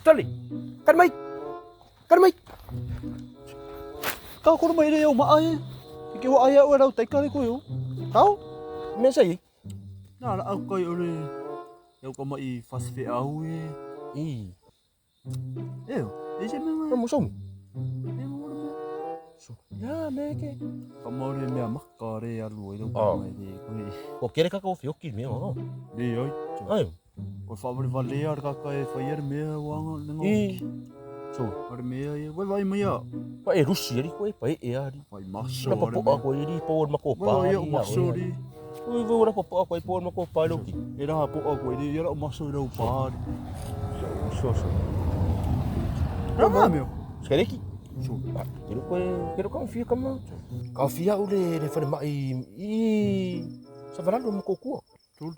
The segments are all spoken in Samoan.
Tali. Kari mai. Kari mai. Kau koro mai le o maa e. Ke wa ai au e rau taika le koe o. Kau? Mea sai e. Nā la au kai o le au ka mai fasi fe au e. I. E o, e se mea Ka mo somi. E mo le mea. So, ya me ke. Ka mo le mea maka re alu ai rau Ah. mai le koe. Ko kere kaka o fioki mea o. Le ai. Ai. O whaaware wale ar kaka e whai ar mea wanga le ngau. I. So, Ar mea e wai wai mai a. pa e rusi ari koe pa e e ari. Wai maso Na ar pa po mea. a koe ri po ma ko pa. Wai wai o maso ri. Ui ui ora pa po a koe po ma ko pa loki. E raha po a koe ri, ia o maso i rau pāri. So so. Rā mā mea. Skereki. So, Kero koe, kero ka fia kama. Ka fia u le le whare mai i sa varalo ma kokua. Tol.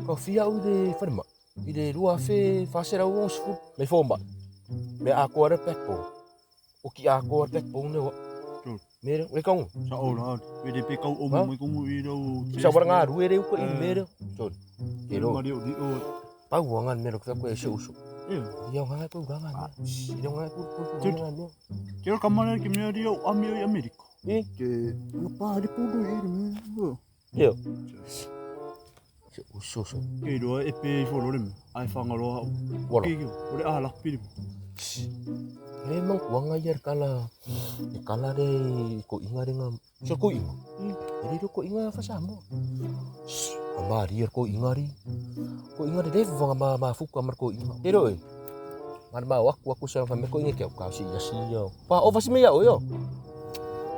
Ka fia u le whare mai. I le rua fe whasera u o Me fo mai. Me a koa re pekpo. O ki a koa re pekpo ne wa. Tol. Me re, le kaunga. Sa o rā. We te pe kau o Ha? mai kongu i rau. Sa wara ngā rue re uka i me re. Sorry. Kero. Mari o di o. Pau ngā me ro koe e se uso. E. Ia ngā koe ura ngā mea. Ia ngā koe koe Tol. ngā mea. Kero kamara ke mea ri au ami o i Amerika. I. Ke nga pāri pūru i re mea. Ia. Se uso so. Ke roa e pe i whoro re mea. Ai whangaroa au. Wala. Ke o le a lapi re mea. Le mang kuanga ia kala e kala re ko inga renga so ko inga. E re ko inga fa Samoa. A mari ko inga ri. Ko inga re re ma ma fuka mar ko inga. Te ro e. Mar ma waku aku sa fa me ko inga ke ka si ya si yo. Pa o fa si me ya o yo.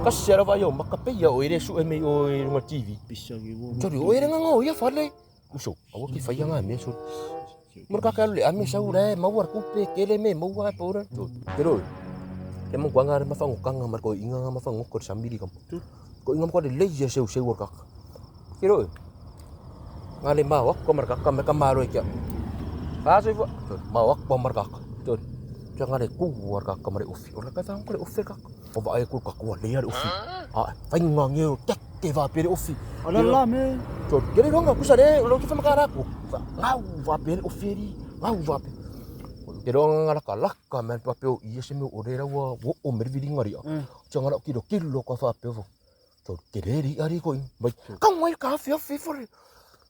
Ka se ra va yo maka pe ya o re su e me o e runga TV. Pisa ki wo. Sorry, o e renga ngo ya fa le. Uso, awa ki fa ya nga me so. Mur ka ka le ame sa ura ma war ku pe kele me mo wa pa ura. Te ro. Ke mo kwanga ma fango kanga mar ko inga ma fango ko samiri kam. Ko inga ko le le ya seu seu ka. Te ro. Ngale ma wa ko mar ka ka me ka ma ro kia. Ka se fu. Ma wa ko mar ka. Te. Kia ngale ku war ka ka mar ofi. Ora ka fango ko ofi ka. O va ai ku ka ku le ya ofi. A fai nga nge o te te va pe ofi. Ala la me. So, kere ronga kusa re, lo ki whamakara ko. Ngau va pe o feri, ngau va pe. Te ronga ngara ka laka men pa pe o ia se me o re rawa wo o merviri ngari a. Tsa ngara ki ro kilo ka fa pe o. So, kere ri ari ko in. Mai ka ngai ka fi fi fore.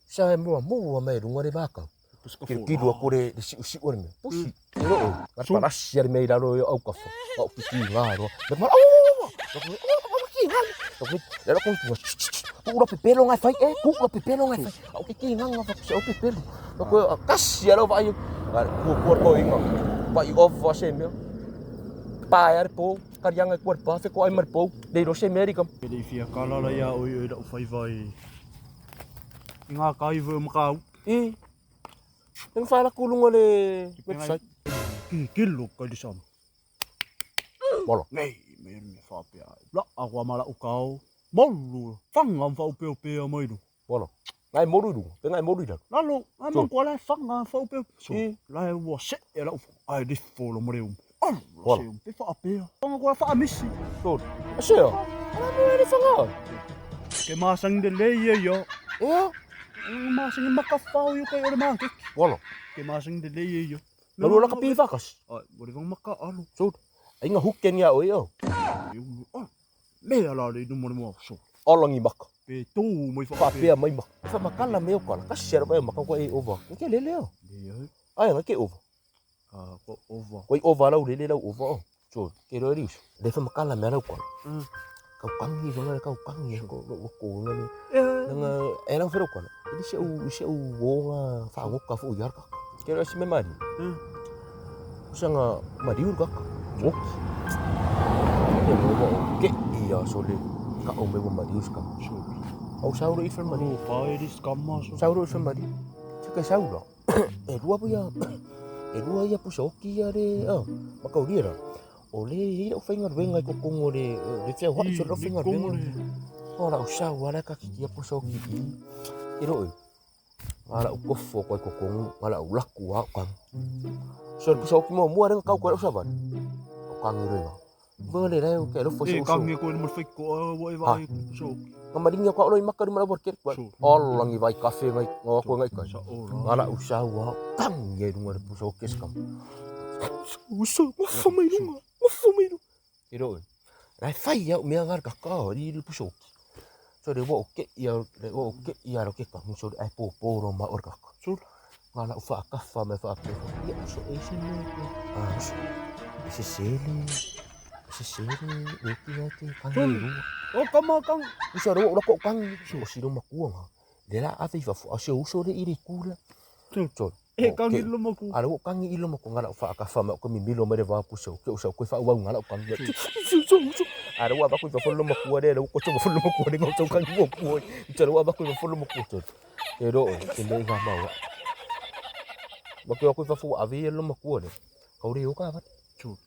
Sa e mo mo me runga re vaka. Kiro kilo a kore le siu siu me. Pusi. Te ro o. Ngara parasi ari me i raro i au ka fa. Au ki ki ngā ro. Me mara au au au. Au ki ngā. Le ro ko ku ura pepelo ngai fai e, ku ura pepelo ngai fai. Au ki ki ngā ngā fa au pepelo. Ko kasi aro vai. Ku ku ko inga. Vai off va se me. Pa ar po, karianga ku pa fe ko ai mar po. Le ro se Amerika. Ke le fia kala la ia o i rau whai whai. I ngā kai vau makau. I. Nang fa la kulunga le website. Ki kilo kai le sam. Wala. Nei, me me whapea. La a kwa mara o kau. Maulu, whanga mwha upeo pea mai ru. Wala. Ngai moru ru, pe ngai moru ru. Lalo, ai So. man kwa lai whanga mwha upeo. So, I. lai ua se e lau ai di folo mare um. Alu, Wala. se um, pe whaapea. Whanga kwa whaamisi. So, ase o. Ala mo ere whanga. Ke māsangi de le ia ia. Ea. Māsangi makawhao i kai ore mākeki. Wala. Ke māsangi de le ia ia. Malu la ka pi whakas. Ai, wale vang maka alo. So, ai ngā huken ia o ia. E ulu, ai, mea la le numore mua so. Olangi maka. Pe tō mai whaapea. Whaapea mai maka. Wha makala me o kala. Kasi ara mai maka koe e over. Ke lele o. Le ai, Ai nga ke over. ka ko ova. Koe over lau lele lau over o. So, ke roe rius. Le wha makala me rau kala. Mm. Kau kangi nga kau kangi ko lo ko nga ni. E, Nga e rau whero kala. Ili se u se u wo nga whaangoka fu iar ka. Ke roe si me mari. Mm. Kusa nga mariur ka. Ngoki. Ke mo mo ke ia so le ka o me wo mariur ka. so. Au sauro i wha mari. Manu whaere skama so. Sauro i wha mari. Se ke sauro. E rua puia. E rua ia pusa oki ia re. Ah, makauri ra. O le i o whainga ruenga i kokongo le le whia hoa i I, o whainga ni kongo ruenga. le. Ora o sau ala ka ki ia pusa oki i. I ro e. Ngara o kofo koe kokongo, ngara o laku a o kang. So le pusa oki mua mua renga kau koe o savan. O kangi renga. Vanga le reo ke rofo E, se uso. kangi koe ni mara whaiko a wa e Ha. vai. So, Nga maringa kwa oro i makari mara war kere. So. Olangi vai kafe ngai ngā koe ngai kai. sa ora. Ngara o sau a kangi e runga le pusa oki eskam. Uso, gofa mai luga, gofa mai luga. E ro. Lai fai au mea ngar ka ka ri ri puso. So le wo ke ia le wo ke ia ro ke ka so ai po po ro ma or ka. So nga la ufa ka fa me fa pe. Ia so e se me. Ah, so. E se sele. E se sele le ki ia te ka ni ru. O kama kang. Uso ro ro ko kang so si ro makua nga. Le la ave fa fu se uso le iri kula. So. E kang i lo maku. A lo kangi ilo mo ngala fa ka fa ma ko mi milo mere va puso ke uso ko fa wa ngala kangi. A lo wa ko fa lo mo ku re lo ko to fa lo mo ku re ngo to kangi mo ku. To lo wa ko fa lo mo ku to. E ro ke le ga ma wa. Ma ko ko fa fu a vi lo mo ku re. Ka uri o ka va. Chu.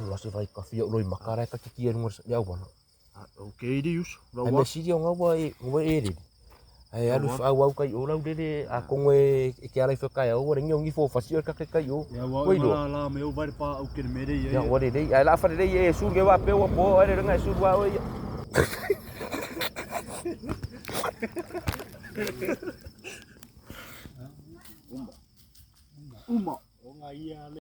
La se vai ka fi lo i makara ka ki ki ngo ya wa. Okay di us. Ai me siri o ngawa e ngo e re. Ai alu fa au kai o lau lele a kongo e ke ala i whakaia o wara ngi fo fasi o ka ke kai o. Ia wa Oi, lo. la la me o vai pa au ke me re ia. Ia ware rei ai la whare rei e su ke wa pe o po ai renga e su wa o ia. Uma. O ngai ia